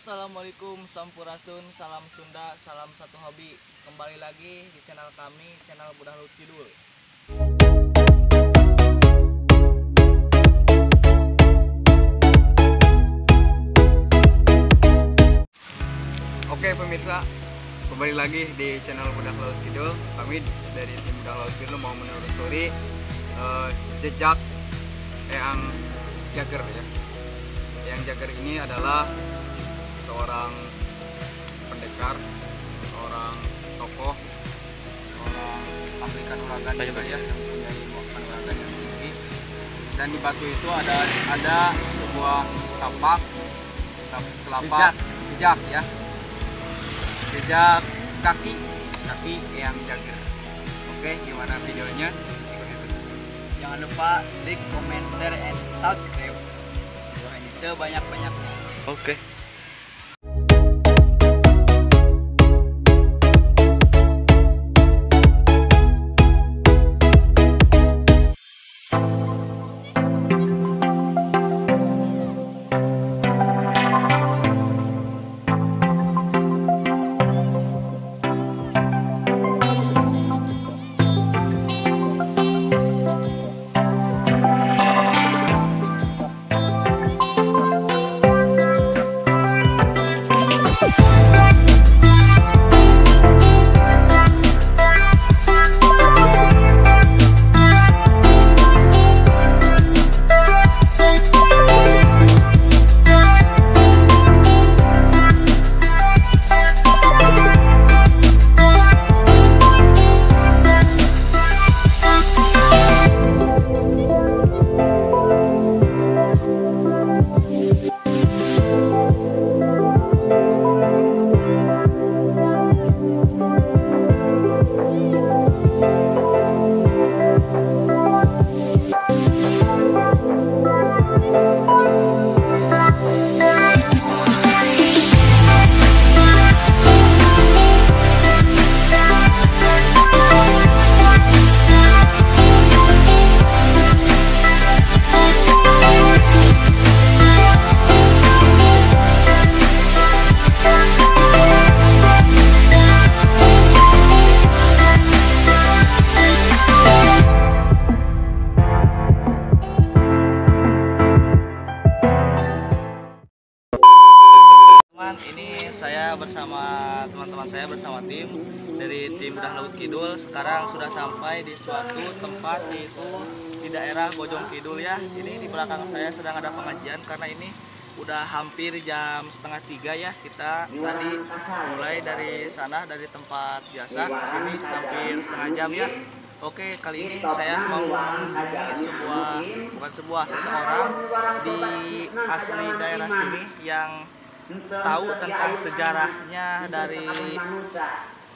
Assalamualaikum, sampurasun, salam Sunda, salam satu hobi. Kembali lagi di channel kami, channel Budak Laut Kidul. Oke pemirsa, kembali lagi di channel Budak Laut Kidul. Kami dari tim Budak Laut Kidul mau menelusuri jejak Eyang Jager ya. Eyang Jager ini adalah seorang pendekar, seorang tokoh, seorang ahli kanuragan juga ya, yang punya ilmu kanuragan yang tinggi. Dan di batu itu ada sebuah tapak, telapak, jejak ya, jejak kaki Eyang Jager. Oke, gimana videonya? Ikuti terus. Jangan lupa like, comment, share, and subscribe sebanyak-banyaknya. Oke. Ini saya bersama teman-teman saya, bersama tim dari tim Budak Laut Kidul. Sekarang sudah sampai di suatu tempat, yaitu di daerah Bojong Kidul ya. Ini di belakang saya sedang ada pengajian karena ini udah hampir jam 2:30 ya. Kita tadi mulai dari sana, dari tempat biasa ke sini hampir setengah jam ya. Oke, kali ini saya mau mengunjungi seseorang di asli daerah sini yang tahu tentang sejarahnya dari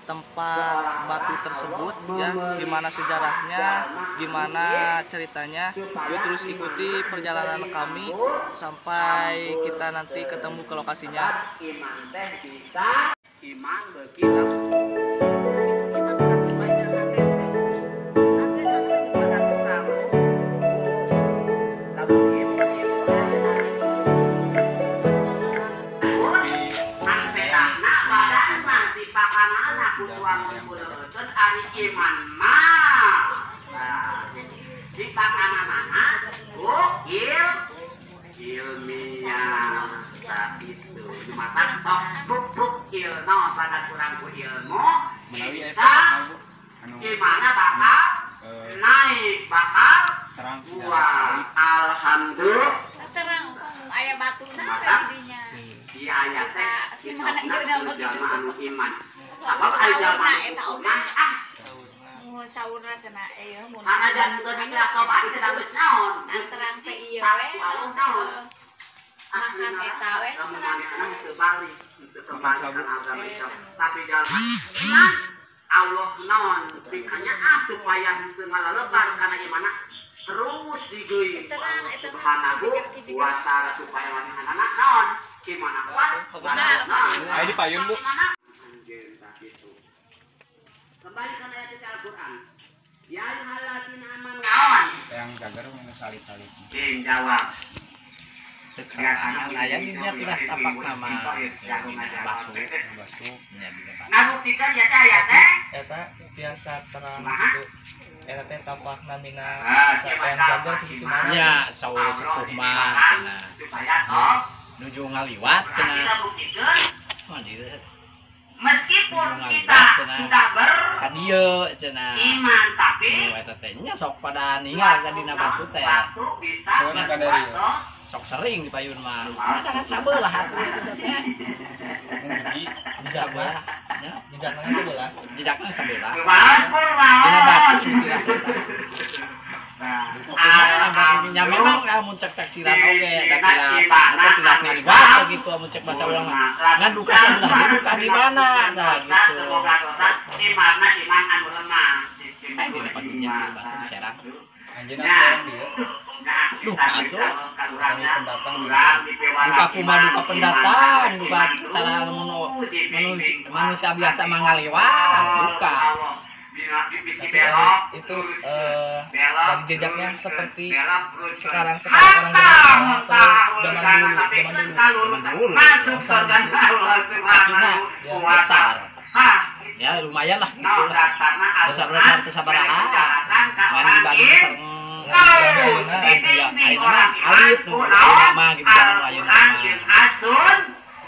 tempat batu tersebut ya, gimana sejarahnya, gimana ceritanya. Yuk terus ikuti perjalanan kami sampai kita nanti ketemu ke lokasinya. Gimana bakal naik, bakal kuat. Alhamdulillah. Terang aya batuna dinya. Di ayat teh gimana ieu nama anu iman. Sabab aya jalma mah ah. Mun saurna cenah ieu mun. Anajan teu dilakoban cenah geus naon. Terang teh ieu we. Makan eta we terang. Teu balik, teu kembali agama Islam. Tapi jalma iman Allah naon pikanya supaya teu ngalalebar kana imana terus digeui subhanahu wa ta'ala supaya manehanana naon imana kuat. Ayo di payun Bu. Kembali ke ayat Al-Qur'an. Ya ayyuhalladzina amanu naon Eyang Jager mau salit-salit. Jeng jawab. Teterangan aya dinya tilas tapak nama batu batu nya dina batu. Ngabuktikan ya teh aya teh. Eta biasa terang gitu. Eta teh tapak namina Eyang Jager gitu mana? Ya saur sepuh mah cenah. Nuju ngaliwat cenah. Meskipun kita sudah ka dieu cenah. Iman tapi eta teh nya sok pada ninggal tadina batu teh. Soalnya kada sok sering di payun mah. Ada kan sabelah atuh itu teh. Hiji sabelah nya. Jejakna sabelah. Jejakna sabelah. Dina batu tilas eta. Nah, memang amun cek taksiran oge da tilas atau tilas ngaliwat gitu amun cek bahasa urang mah. Ngan duka sabelah duka di mana tah gitu. Imanna iman anu lemah. Eh dina padunya di batu di Serang. Anjeunna serang dieu. Duka atuh. Duka kumaha duka pendatang, duka secara manusia biasa mah ngaliwat duka. Itu dari jejaknya seperti sekarang orang zaman atau zaman dulu kakinya besar ya lumayan lah gitu lah besar-besar teu sabaraha ngan dibanding besar ayeuna mah alit nu ayeuna mah gitu jalan nu ayeuna mah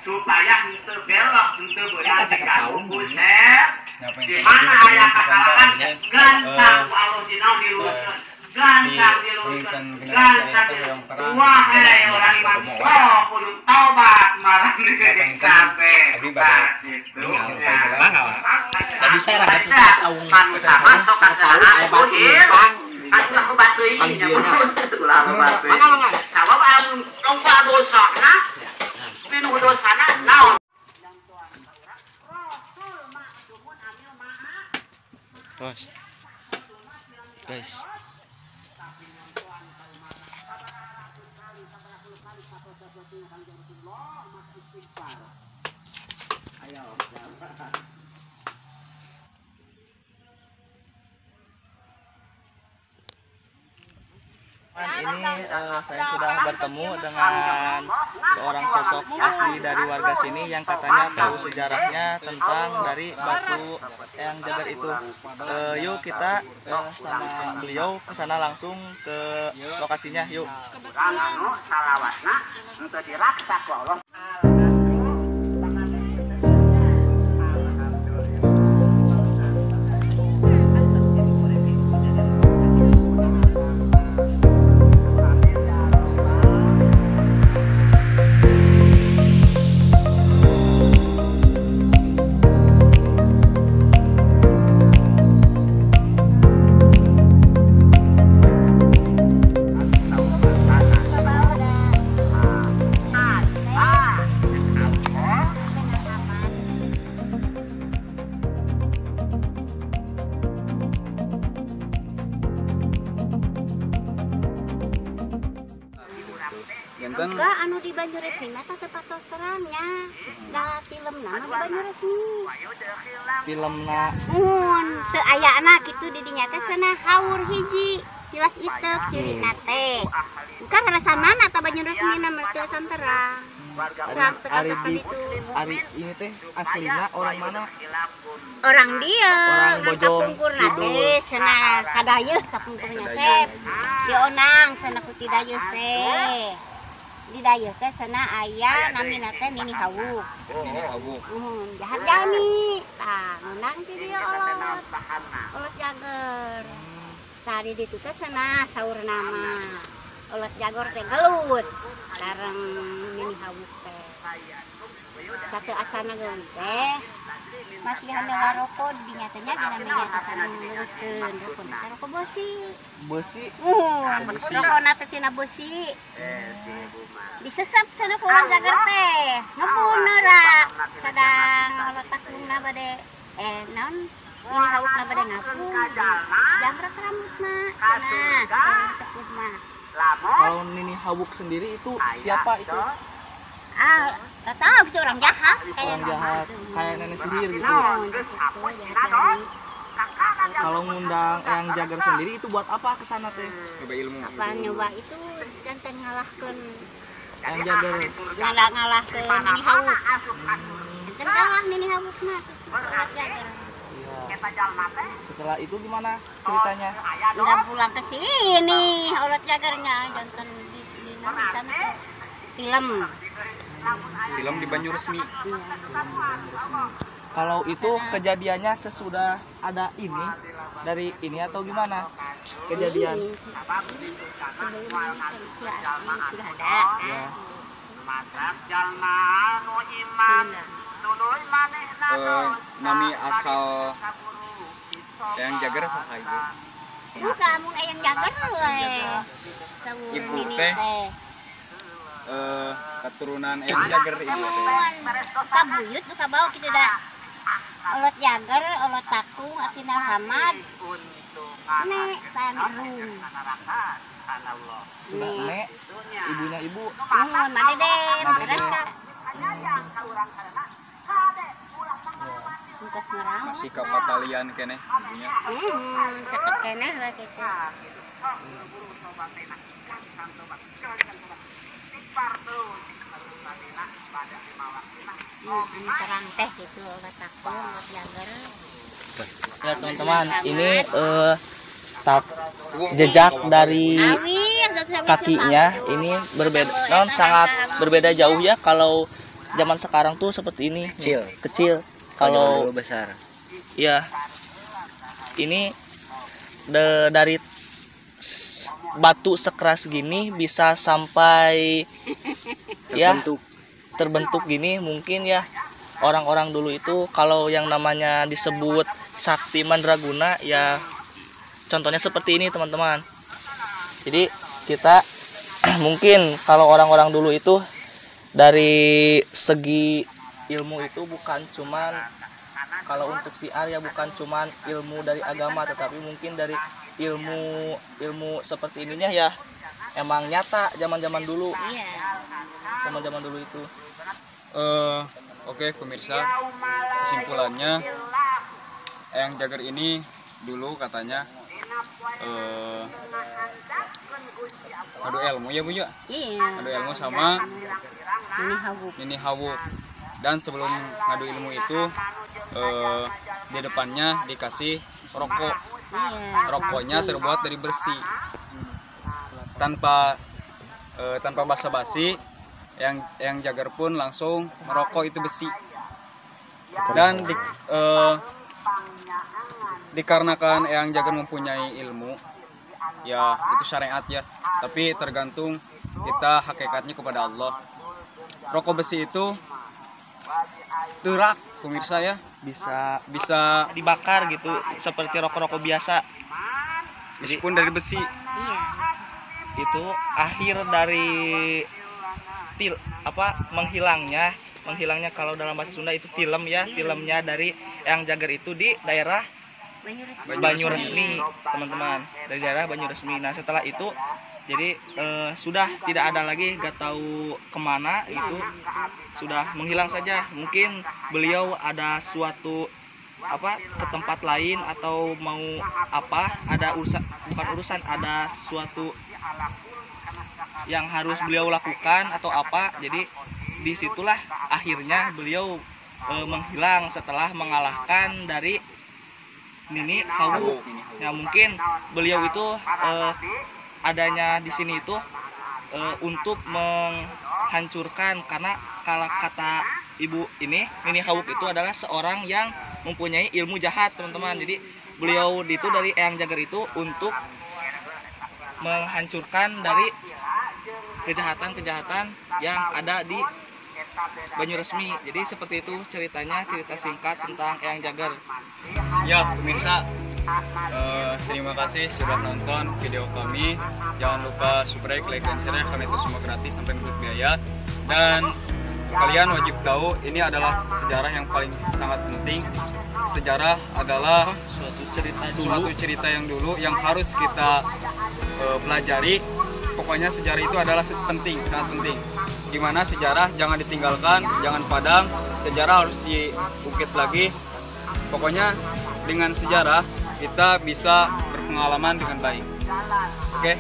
supaya henteu belok henteu beunang di mana aya kesalahan gancang ku Allah dina diluruskeun gancang diluruskeun gancang diluruskeun wahai orang iman sok kudu taubat marang kabeh gitu jadi Serang itu saung saung aya batu lempang atuh ku batu ieu ulah batu sabab amun loba dosana minu dosana naon. Bos. Guys. Ini saya sudah bertemu dengan seorang sosok asli dari warga sini yang katanya tahu sejarahnya tentang dari batu Eyang Jager itu. Yuk kita sama beliau ke sana langsung ke lokasinya yuk. Enggak, anu di Banyuresmi mah teh patos terangnya. Da filmna mah di Banyuresmi. Filmna. Mun teu ayana kitu di dinya teh cenah haur hiji, jelas iteuk cirina teh. Bukan rasanana ta Banyuresmi na mah teu asan terang. Ari ini teh aslina orang mana? Orang dieu, orang Bojong kapungkurna teh cenah kadayeuh kapungkurna teh. Dionang cenah ku ti dayeuh teh. Di dayeuh teh cenah aya namina teh Nini Hawuk. Nini Hawuk. Jahat jalmi. Tah ngundang ti dieu olot. Olot Jager. Tah di ditu teh cenah saur nama. Olot Jagor teh gelut sareng Nini Hawuk teh. Satu acana geun teh masih anu rokok dinya teh nya dina meja teh sareng leuweutkeun rokona teh rokok beusi. Beusi. Rokona teh tina beusi. Disesep cenah ku Olot Jager teh. Ngebul neurak sadang olot takungna bade naon Nini Hawukna bade ngapung. Jambret rambutna cenah tepuh mah. Kalau Nini Hawuk sendiri itu siapa itu? Ah, gak tahu gitu, orang jahat. Orang jahat, kayak nenek sihir gitu. Kalau ngundang Eyang Jager sendiri itu buat apa ke sana teh? Nyoba ilmu. Apa nyoba itu jantan ngalahkeun Eyang Jager. Ngalah ke Nini Hawuk. Enten kalah Nini Hawuk mah Kolot Jager. Iya. Setelah itu gimana ceritanya? Udah pulang ke sini Kolot Jagernya jantan di sana film. Film di Banyuresmi. Iya. Kalau itu kejadiannya sesudah ada ini dari ini atau gimana? Kejadian. Sebelum sudah ada. Ya. Nami asal Eyang Jager saha ibu? Bukan, mun Eyang Jager we. Ibu teh keturunan Eyang Jager ibu teh. Kabuyut nu kabawa kitu da. Olot Jager, olot Takung, Akinal Hamad. Nek Tanrung. Sudah nek, ibunya ibu. Nuhun, Madede, beres ka. Masih kapatalian keneh ibunya. Cakep keneh lah gitu. Terang teh gitu, obat takung, obat jager. Ya teman-teman, ini jejak dari kakinya ini berbeda, non sangat berbeda jauh ya. Kalau zaman sekarang tuh seperti ini, kecil, kecil. Kalau besar. Ya, ini dari batu sekeras gini bisa sampai ya terbentuk gini. Mungkin ya orang-orang dulu itu kalau yang namanya disebut sakti mandraguna ya contohnya seperti ini teman-teman. Jadi kita mungkin kalau orang-orang dulu itu dari segi ilmu itu bukan cuman kalau untuk siar ya bukan cuman ilmu dari agama, tetapi mungkin dari ilmu seperti ininya ya emang nyata zaman-zaman dulu. Zaman-zaman dulu itu. Oke, pemirsa, kesimpulannya Eyang Jager ini dulu katanya adu ilmu ya Bu ya? Iya. Adu ilmu sama Nini Hawuk. Dan sebelum ngadu ilmu itu di depannya dikasih rokok. Iya, rokoknya terbuat dari besi. Tanpa tanpa basa-basi, yang Jager pun langsung merokok itu besi. Dan dikarenakan Eyang Jager mempunyai ilmu, ya itu syariat ya, tapi tergantung kita hakikatnya kepada Allah. Rokok besi itu terak pemirsa ya, bisa dibakar gitu seperti rokok-rokok biasa meskipun dari besi. Iya. Itu akhir dari menghilangnya kalau dalam bahasa Sunda itu tilem ya, tilemnya dari Eyang Jager itu di daerah Banyuresmi teman-teman, dari daerah Banyuresmi. Nah setelah itu jadi sudah tidak ada lagi, gak tahu kemana itu sudah menghilang saja. Mungkin beliau ada suatu apa ke tempat lain atau mau apa, ada urusan, bukan urusan, ada suatu yang harus beliau lakukan atau apa. Jadi disitulah akhirnya beliau menghilang setelah mengalahkan dari Nini Hawuk. Ya mungkin beliau itu adanya di sini itu untuk menghancurkan, karena kalau kata ibu ini Nini Hawuk itu adalah seorang yang mempunyai ilmu jahat teman-teman. Jadi beliau itu dari Eyang Jager itu untuk menghancurkan dari kejahatan-kejahatan yang ada di Banyuresmi. Jadi seperti itu ceritanya, cerita singkat tentang Eyang Jager. Ya pemirsa, terima kasih sudah nonton video kami. Jangan lupa subscribe, like, dan share karena itu semua gratis tanpa ikut biaya. Dan kalian wajib tahu ini adalah sejarah yang paling sangat penting. Sejarah adalah suatu cerita yang dulu yang harus kita pelajari. Pokoknya sejarah itu adalah penting, sangat penting. Dimana sejarah jangan ditinggalkan, jangan padam. Sejarah harus diukit lagi. Pokoknya dengan sejarah kita bisa berpengalaman dengan baik. Oke.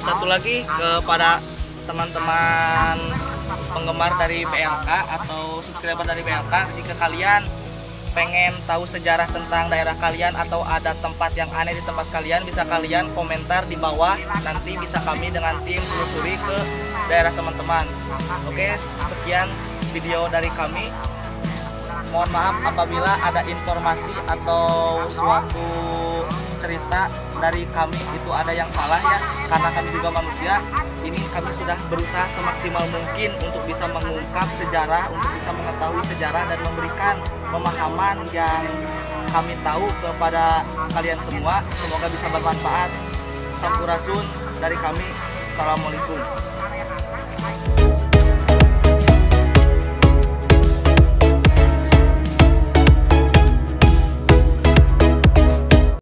Satu lagi kepada teman-teman penggemar dari BLK atau subscriber dari BLK, jika kalian pengen tahu sejarah tentang daerah kalian atau ada tempat yang aneh di tempat kalian, bisa kalian komentar di bawah, nanti bisa kami dengan tim telusuri ke daerah teman-teman. Oke, sekian video dari kami. Mohon maaf apabila ada informasi atau suatu cerita dari kami itu ada yang salah ya, karena kami juga manusia. Ini kami sudah berusaha semaksimal mungkin untuk bisa mengungkap sejarah, untuk bisa mengetahui sejarah dan memberikan pemahaman yang kami tahu kepada kalian semua. Semoga bisa bermanfaat. Sampurasun dari kami. Assalamualaikum.